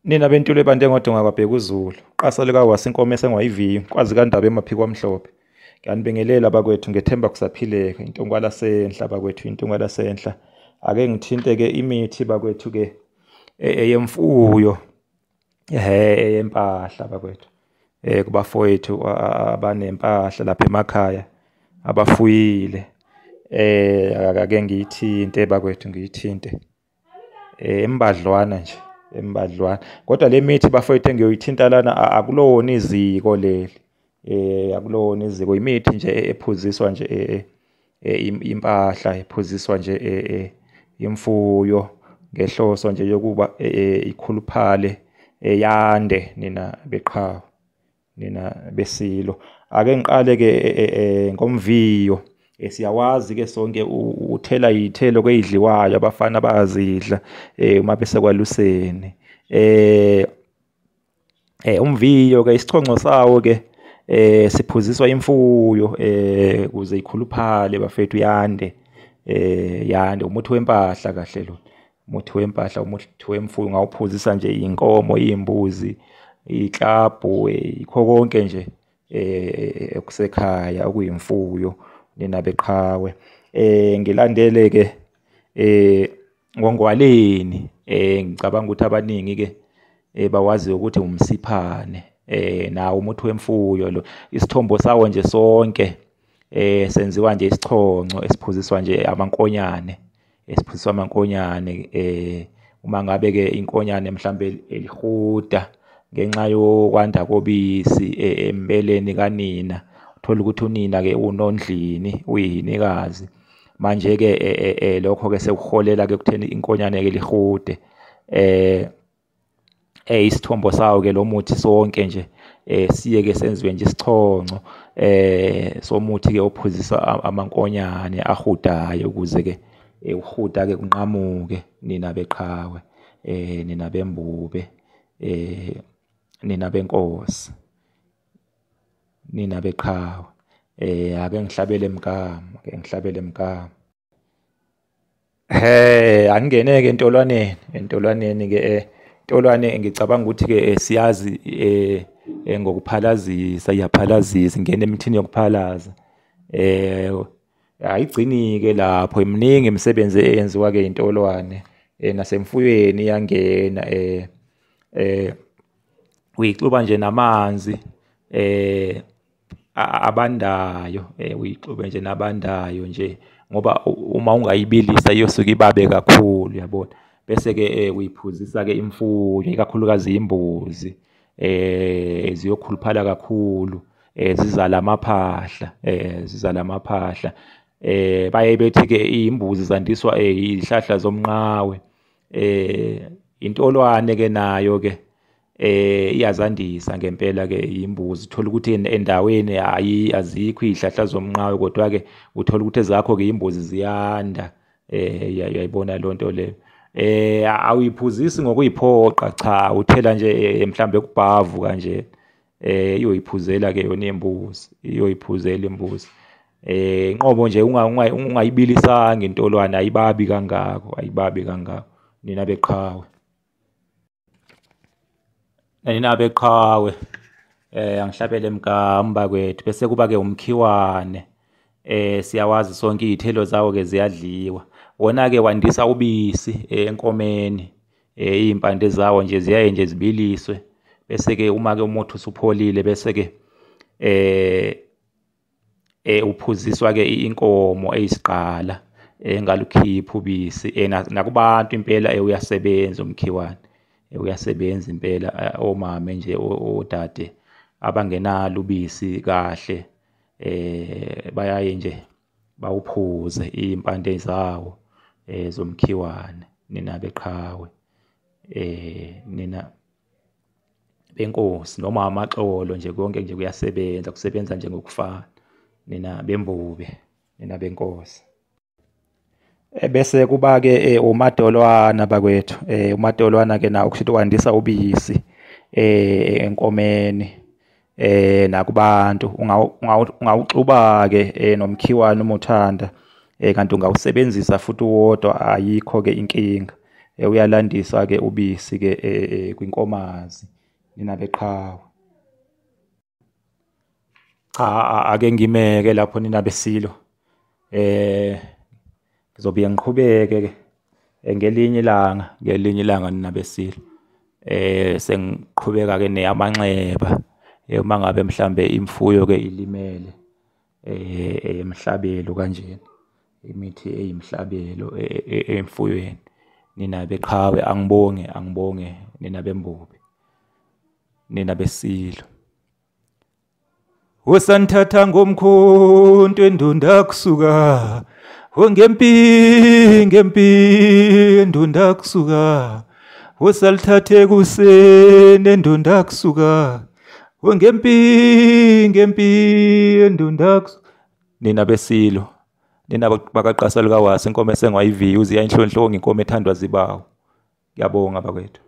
Nina bentula ebande ngodonga kwaBhekuzulu, qasa likaWasi inkomo esengwayiviyo, kwazi kaNdaba emaphiko amhlophe. Ngiyanibingelela bakwethu, ngethemba kusaphileka. Intungwa senhla bakwethu, intungwa senhla. Ake ngithinte-ke imithi bakwethu-ke eyemfuyo, eyempahla bakwethu. Kubafowethu abanempahla lapha emakhaya abafuyile. Ake ngiyithinte bakwethu, ngiyithinte. Embadlwana nje, embadlwana. Kodwa le mithi bafowethu engiyoyithinta lana akulona iziko leli. Akulona iziko, imithi nje ephuziswa nje impahla, ephuziswa nje imfuyo ngehloso nje yokuba ikhuluphale, yande nina beqhawe, nina besilo. Ake ngiqale ke ngomviyo. Siyawazi ke sonke uthela iy'thelo kwey'dliwayo, abafana bayazidla uma besekwaluseni. Umviyo ke isichonco sawo ke siphuziswa imfuyo ukuze ikhuluphale bafethu, yande. Yande, umuthi wempahla kahle lo, umuthi wempahla, umuthi wemfuyo. Ungawuphuzisa nje iy'nkomo, iy'mbuzi, iy'klabhu, yikho konke nje okusekhaya okuyimfuyo nina beqhawe. Ngilandele ke ngongwaleni. Ngicabanga ukuthi abaningi ke bawazi ukuthi umsiphane, nawo umuthi wemfuyo lo. Isithombo sawo nje sonke senziwa nje isichonco esiphuziswa nje amankonyane, esiphuziswa amankonyane. Uma ngabe ke inkonyane mhlambe elihuda ngenxa yokwanda kobisi embeleni kanina, uthola ukuthi unina ke unondlini, uyinikazi. Manje ke lokho ke sekuholela ke ekutheni inkonyane ke lihude. Isithombo sawo ke lo muthi sonke nje siye ke senziwe nje isichonco somuthi ke ophuzisa amankonyane ahudayo, ukuze ke uhuda ke kunqamuke nina beqhawe, nina bembube, nina benkosi, nina beqhawe. Ake ngihlabele mgama, ake ngihlabele mgama. Angingeneke entolwaneni, entolwaneni ke intolwane ngicabanga ukuthi ke siyazi ngokuphalazisa, iyaphalazisa, ingena emithini yokuphalaza. Ayigcini ke lapho, iminingi imisebenzi eyenziwa ke intolwane, nasemfuyweni iyangena. Uyixuba nje namanzi abandayo, uyixube nje nabandayo nje, ngoba uma ungayibilisa iyosuke ibabe kakhulu, yabona. Bese ke uyiphuzisa ke imfuyo, ikakhulukazi imbuzi, ziyokhuluphala kakhulu, zizala amaphahla, zizala amaphahla. Baye bethi ke imbuzi zandiswa izihlahla zomnqawe. Intolwane ke nayo ke iyazandisa ngempela ke imbuzi. Uthola ukuthi endaweni azikho izihlahla zomnqawe, kodwa ke uthola ukuthi ezakho ke imbuzi ziyanda. Uyayibona lonto leyo. Awuyiphuzisi ngokuyiphoqa, cha, uthela nje mhlambe kubhavu kanje. Iyoyiphuzela ke yona imbuzi, iyoyiphuzela imbuzi. Inqobo nje ungayibilisanga intolwane, ayibabi kangako, ayibabi kangako nina beqhawe. Nina beqhawe, angihlabele mgama bakwethu. Bese kuba ke umkhiwane. Siyawazi sonke iy'thelo zawo ke ziyadliwa. Wona ke wandisa ubisi enkomeni. Iy'mpande zawo nje ziyaye nje zibiliswe, bese ke uma ke umuthi usupholile, bese ke uphuziswa ke inkomo eyisiqala engalukhipha ubisi. Nakubantu impela uyasebenza umkhiwane, uyasebenza impela. Omame nje, odade abangenalo ubisi kahle, bayaye nje bawuphuze iy'mpande zawo zomkhiwane nina beqhawe, nina benkosi, noma amaxolo nje, konke nje kuyasebenza, kusebenza nje ngokufana nina bembube, nina benkosi. Bese kuba ke umadolwana bakwethu. Umadolwana ke nawo kusho wandisa ubisi enkomeni nakubantu. Ungawuxuba ke nomkhiwane uma uthanda, kanti ungawusebenzisa futhi uwodwa, ayikho ke inkinga. Uyalandisa ke ubisi ke kwinkomazi nina beqhawe. Cha, ake ngimeke lapho nina besilo. Ngizobuye ngiqhubeke ke ngelinye ilanga, nina besilo. Sengiqhubeka ke neyamanxeba, uma ngabe mhlambe imfuyo ke ilimele emhlabelo kanjena, imithi eyimhlabelo emfuyweni. Nina beqhawe, angibonge nina bembobe, nina besilo. Usanthatha ngomkhonto endunda kusuka, ngempi endunda kusuka, usalithathe kuseni endunda kusuka, ngempi endunda kusuka. Nina besilo, nina bakaqasa lukawasi, inkomo esengwayiviyo uziya inhlonhlongi, inkomo ethandwa zibawo. Ngiyabonga bakwethu.